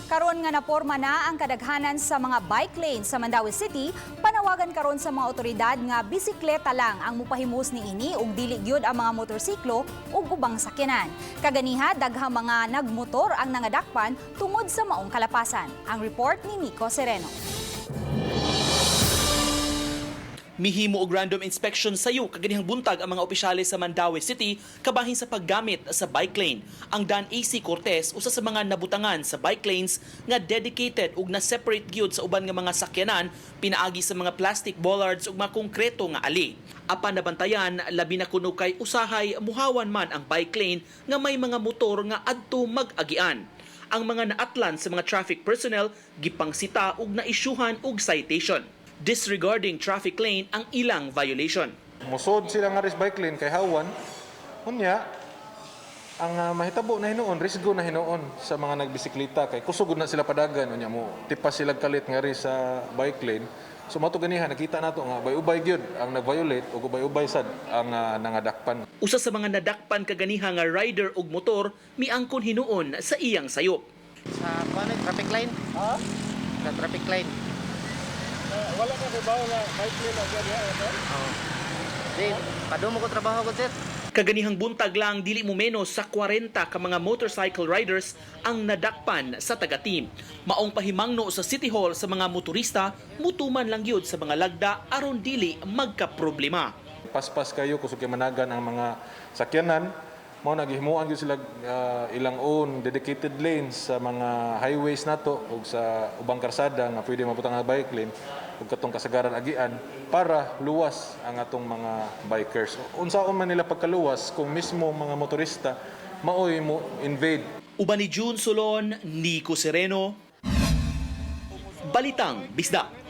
Karon nga naporma na ang kadaghanan sa mga bike lanes sa Mandaue City, panawagan karon sa mga otoridad nga bisikleta lang ang mupahimos niini ug dili gyud ang mga motorsiklo ug ubang sakyanan. Kaganiha, daghang mga nagmotor ang nangadakpan tungod sa maong kalapasan. Ang report ni Nico Sereno. Mihimo og random inspection sayo kaganihang buntag ang mga opisyales sa Mandaue City kabahin sa paggamit sa bike lane. Ang Dan AC Cortez, usa sa mga nabutangan sa bike lanes nga dedicated ug na separate gyud sa uban nga mga sakyanan pinaagi sa mga plastic bollards ug mga konkreto nga ali. Apan nabantayan, labi na kuno kay usahay muhawan man ang bike lane nga may mga motor nga adto mag-agian. Ang mga naatlan sa mga traffic personnel, gipangsita ug naisyuhan og citation. Disregarding traffic lane ang ilang violation. Musod sila nga ris bike lane kay hawan. Unya, ang mahitabo na hinuon, risgo na hinuon sa mga nagbisikleta kay kusog na sila padagan, unya mo tipas sila kalit nga ris sa bike lane. So mao to ganiha nakita nato nga ubay-ubay gyud ang nag-violate ug ubay-ubay sad ang nangadakpan. Usa sa mga nadakpan kaganiha nga rider og motor, miangkon hinuon sa iyang sayop. Sa kuan, traffic line. Ha? Sa traffic line. Wala ka kabaw nga bike lane ang diha, sir? Oo. Di, padumo ko trabaho ko, sir. Kaganihang buntag lang, dili mo menos sa 40 ka mga motorcycle riders ang nadakpan sa taga-team. Maong pahimangno sa City Hall sa mga motorista, mutuman lang gyud sa mga lagda aron dili magkaproblema. Paspas kayo, kusog kay managan ang mga sakyanan. Mao na gihimuan gyud sila ilang own dedicated lanes sa mga highways nato ug sa ubang karsada nga pwede mabutang ang bike lane ug katong kasagaran agian para luwas ang atong mga bikers. Unsaon man nila pagkaluwas kung mismo mga motorista maoy mo invade? Uban ni June Solon, Nico Sereno, Balitang Bisdak.